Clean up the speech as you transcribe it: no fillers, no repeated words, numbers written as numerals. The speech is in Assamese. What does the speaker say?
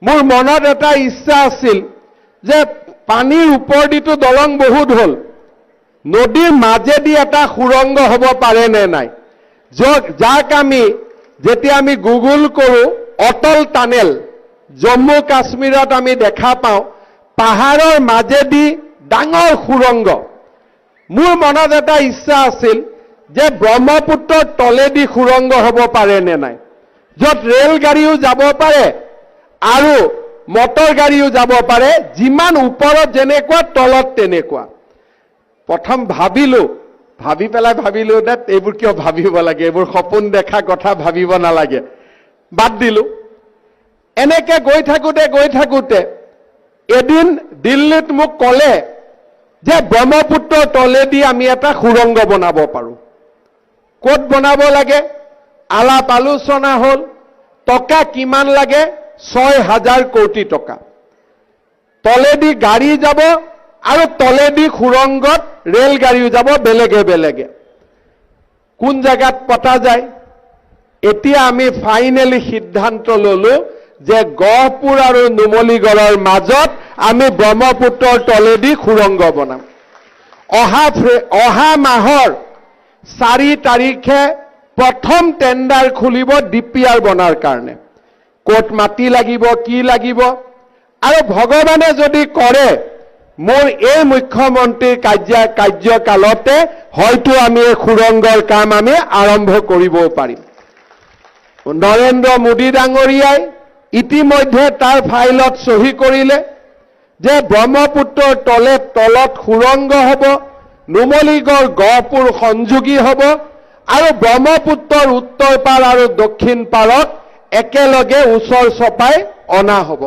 মোৰ মনত এটা ইচ্ছা আছিল যে পানীৰ ওপৰেদিতো দলং বহুত হ'ল, নদীৰ মাজেদি এটা সুৰংগ হ'ব পাৰে নে নাই, য'ত যাক আমি যেতিয়া আমি গুগল কৰোঁ, অটল টানেল জম্মু কাশ্মীৰত আমি দেখা পাওঁ, পাহাৰৰ মাজেদি ডাঙৰ সুৰংগ। মোৰ মনত এটা ইচ্ছা আছিল যে ব্ৰহ্মপুত্ৰৰ তলেদি সুৰংগ হ'ব পাৰে নে নাই, য'ত ৰেল গাড়ীও যাব পাৰে আৰু মটৰ গাড়ীও যাব পাৰে, যিমান ওপৰত যেনেকুৱা তলত তেনেকুৱা। প্ৰথম ভাবিলো, ভাবি পেলাই ভাবিলো যে এইবোৰ কিয় ভাবিব লাগে, এইবোৰ সপোন দেখা কথা, ভাবিব নালাগে, বাদ দিলো। এনেকে গৈ থাকোতে গৈ থাকোতে এদিন দিল্লীত মোক ক'লে যে ব্ৰহ্মপুত্ৰৰ তলেদি আমি এটা সুৰংগ বনাব পাৰোঁ, ক'ত বনাব লাগে আলাপ আলোচনা হ'ল। টকা কিমান লাগে? 6000 কোটি টকা। তলেদি গাড়ী যাব আৰু তলেদি সুৰংগত ৰেল গাড়ীও যাব, বেলেগে বেলেগে। কোন জেগাত পতা যায়? এতিয়া আমি ফাইনেলি সিদ্ধান্ত ললো যে গহপুৰ আৰু নুমলীগড়ৰ মাজত আমি ব্ৰহ্মপুত্ৰৰ তলেদি সুৰংগ বনাম। অহা মাহৰ 4 তাৰিখে প্ৰথম টেণ্ডাৰ খুলিব ডিপিআৰ বনাৰ কাৰণে, ক'ত মাটি লাগিব, কি লাগিব। আৰু ভগৱানে যদি কৰে, মোৰ এই মুখ্যমন্ত্ৰীৰ কাৰ্যকালতে হয়তো আমি এই সুৰংগৰ কাম আমি আৰম্ভ কৰিবও পাৰিম। নৰেন্দ্ৰ মোদী ডাঙৰীয়াই ইতিমধ্যে তাৰ ফাইলত চহী কৰিলে যে ব্ৰহ্মপুত্ৰৰ তলত সুৰংগ হ'ব, নুমলীগড় গহপুৰ সংযোগী হ'ব আৰু ব্ৰহ্মপুত্ৰৰ উত্তৰ পাৰ আৰু দক্ষিণ পাৰক একেলগে ওচৰ চপাই অনা হ'ব।